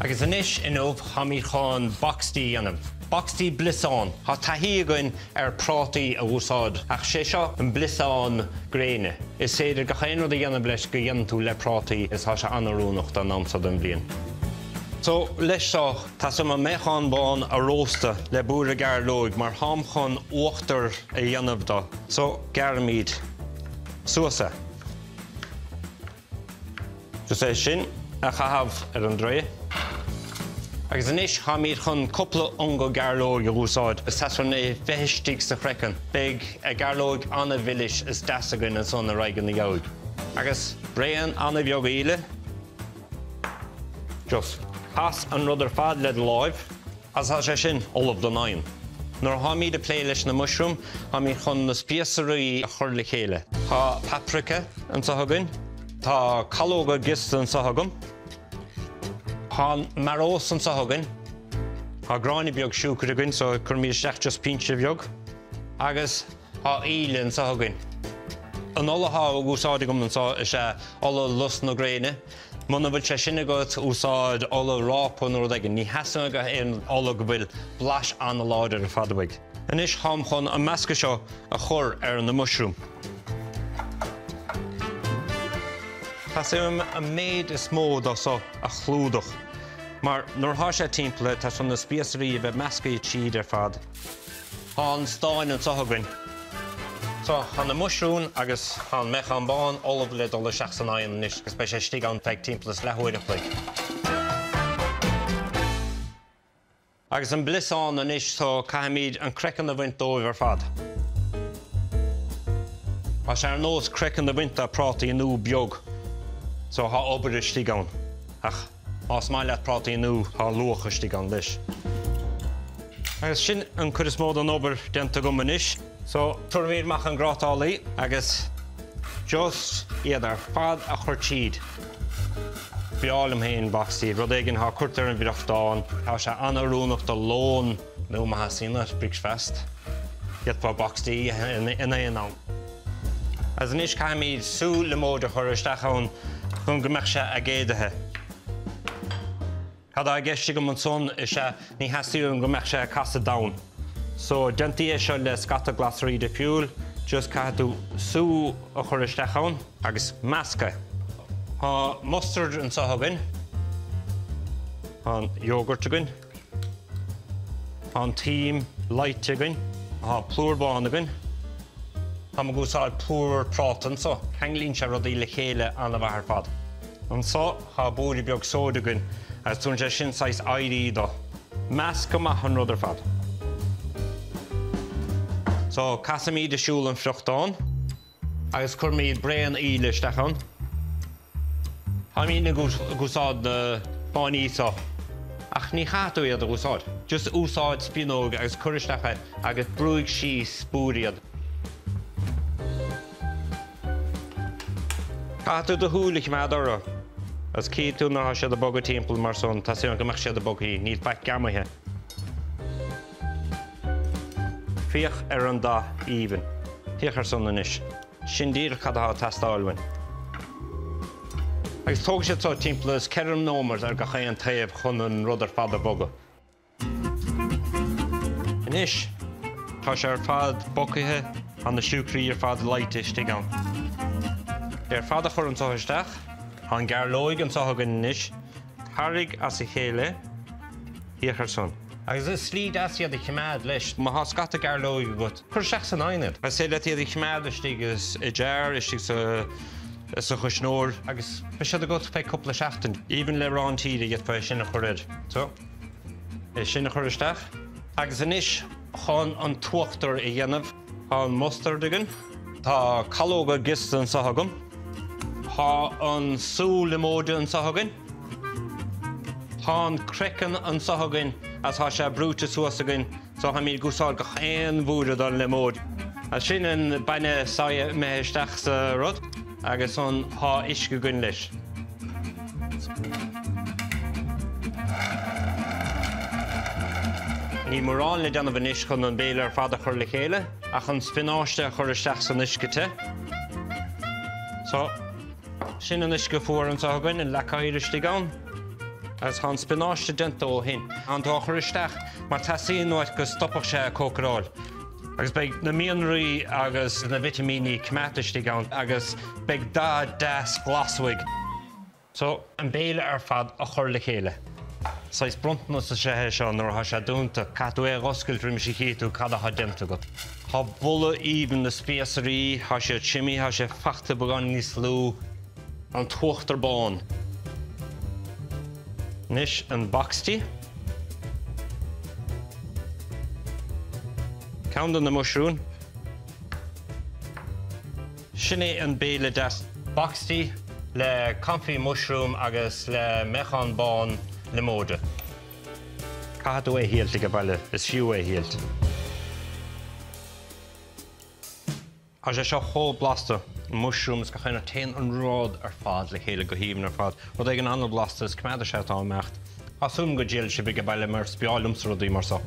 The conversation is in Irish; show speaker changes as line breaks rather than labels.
Agus anois inniu táimid chun boxty a dhéanamh. Boxty bliosán. Tá taithí againn ar prátaí a úsáid ach sé seo an bliosán gréine. Is féidir gach aon rud a dhéanamh leis go dhéanann tú le prátaí is tá sé an-oiriúnach don am seo den bhliain. So, leis seo, teastaíonn uaim an méachán bán a róstadh le blúire gairleoig mar táim chun uachtar a dhéanamh do. So, gearraimid suas é. Just é sin a chaitheamh ar an dtray. Agus anois táimid chun cúpla ionga gairleoig a úsáid is teastaíonn uainn é bheith istigh sa chraiceann. Beidh gairleoig an-mhilis is deas againn ansan ar aghaidh ina dhiaidh. Agus braon an-bheag aoile. Just cas an rud ar fad le do láimh. Agus tá sé sin ullamh don oigheann. Nuair atáimid ag plé leis na muisriúim, táimid chun na spíosraí a chur le chéile. Tá paprika anseo againn. Tá calóga giosta anseo agam. Tá an marós anseo againn. Tá gráinne beag siúcra againn, so cuirfimid isteach just pinse bheag. Agus tá aoile anseo againn. An ola atá á úsáid agam anseo is ea ola lus na gréine. Muna bhfuil sé sin agat, úsáid ola rápa nó rud éigin. Ní theastaíonn aon ola go bhfuil blais an-láidir ar fad uaidh. Anois táim chun an meascadh seo a chur ar na muisriúim. Teastaíonn uaim an méid is mó dó seo a chlúdach, mar nuair atá sé timpeallaithe, tá chun na spíosraí a bheith meascaithe tríd ar fad. Tá an stáin anseo againn. So, tá na muisriúin agus tá an méachán bán ullamh le dul isteach san oigheann anois agus beidh sé istigh ann feadh timpeall is leathuair a chloig. Agus an bliosán anois, so caithfimid an craiceann a bhaint dóibh ar fad. Tá sé ar nós craiceann a bhaint de prátaí nua beag, so tá obair istigh ann. Ach. Más maith leat prátaí nua, tá luach istigh ann leis. Agus sin an cuid is mó den obair déanta agam anois. So, tabharfaimid amach an grátálaí agus just iad ar fad a chur tríd. Breá liom féin boxty, rud éigin atá curtha ar an bhfriochtán. Tá sé an-oiriúnach do lón nó má theastaíonn uait bricfeasta. D'fhéadfá boxty a ithe in aon am. Agus anois caithfimid sú liomóide a chur isteach ann chun go mbeadh sé aigéadaithe. Cad tá i gceist agam ansan is ea ní theastaíonn go mbeadh sé ag casadh donn. So déantaí é seo le scata glasraí difriúil, just caithfidh tú sú a chur isteach ann agus meascadh. Tá mustard anseo againn. Tá an yogurt againn. Tá an t-im leáite againn. Tá plúr bán againn. Táim ag úsáid plúr práta anseo. Ceanglaíonn sé rudaí le chéile an-mhaith ar fad. Anseo tá blúire beag sóid againn agus tugann sé sin saghas éirí dó. Measc go maith an rud ar fad. So, casaimid ar siúl an friochtán. Agus cuirimid braon aoile isteach ann. Táimid ag úsáid na fáinní seo, ach ní chaithfidh tú iad a úsáid. Just úsáid spíonóg agus cuir isteach é agus brúigh síos búir iad. Caithfidh tú do shúil a choimeád orthu agus cífidh tú nuair atá siad ag bogadh timpeall mar san, tá súil agam go mbeadh siad ag bogthaí, níl faic geamaithe. Féach ar an dath aoibhinn. Féach ar san anois. Sin díreach cad atá ag teastáil uainn. Agus tógfaidh sé seo timpeall is 4 nóiméad ar gach aon taobh chun an rud ar fad a bhogadh. Anois, tá sé ar fad bogthaithe, tá na siúcraí ar fad leáite istigh ann. É ar fad a chur anseo isteach. Tá an gairleoig anseo againn anois. Tarraig as a chéile. Féach ar san. Agus is slí deas iad a choimeád leis. Má thá scata gairleoig agat, cuir isteach san oigheann iad. Is féidir leat iad a choimeád istigh i jar, istigh sa chuisneoir agus beidh siad agat feadh cúpla seachtain. Even le arán tíre d'fhéadfá é sin a chur air. So, é sin a chur isteach. Agus anois chun an t-uachtar a dhéanamh, tá an mustard againn, tá calóga giosta anseo agam, tá an sú liomóide anseo againn, Tá an craiceann anseo againn agus tá sé brúite suas againn so táimid ag úsáid gach aon bhúire don liomóid. Agus sin an bainne soya imithe isteach sa rud agus an tá uisce againn leis. Níl mórán le déanamh anois chun an béile ar fad a chur le chéile ach an spionáiste a chur isteach san uisce te. So. Sin an uisce fuar anseo againn, an leac oighir istigh ann. Agus tá an spionáiste déanta ó shin. Tánn tú á chur isteach mar teastaíonn uait go stopfadh sé a cócaráil. Agus beidh na mianraí agus na vitimíní coimeádta istigh ann agus beidh dath deas glas uaidh. So, an béile ar fad a chur le chéile. Saghas bronntanas is ea é seo nuair atá sé dúnta, caithfidh tú é a dh'oscailt roimis a chífidh tú cad atá déanta agat. Tá boladh aoibhinn na spíosraí, tá siad simí, tá sé fachta beagán níos lú. An t-uachtar bán. Anois an boxty. Ceann de na muisriúin. Sin é an béile deas. Boxty le confit mushroom agus le meáchan bán liomóide. Caithfidh tú é a thriailt age baile, is fiú é a thriailt. Tá sé seo chomh blasta, an mushroom is gach aon rud, téann an rud ar fad le chéile go haoibhinn ar fad. Rud éigin an-bhlasta is coimeádfaidh sé atá ag imeacht. Tá súil agam go dtriailfidh sibh age baile mar is breá liomsa rudaí mar seo.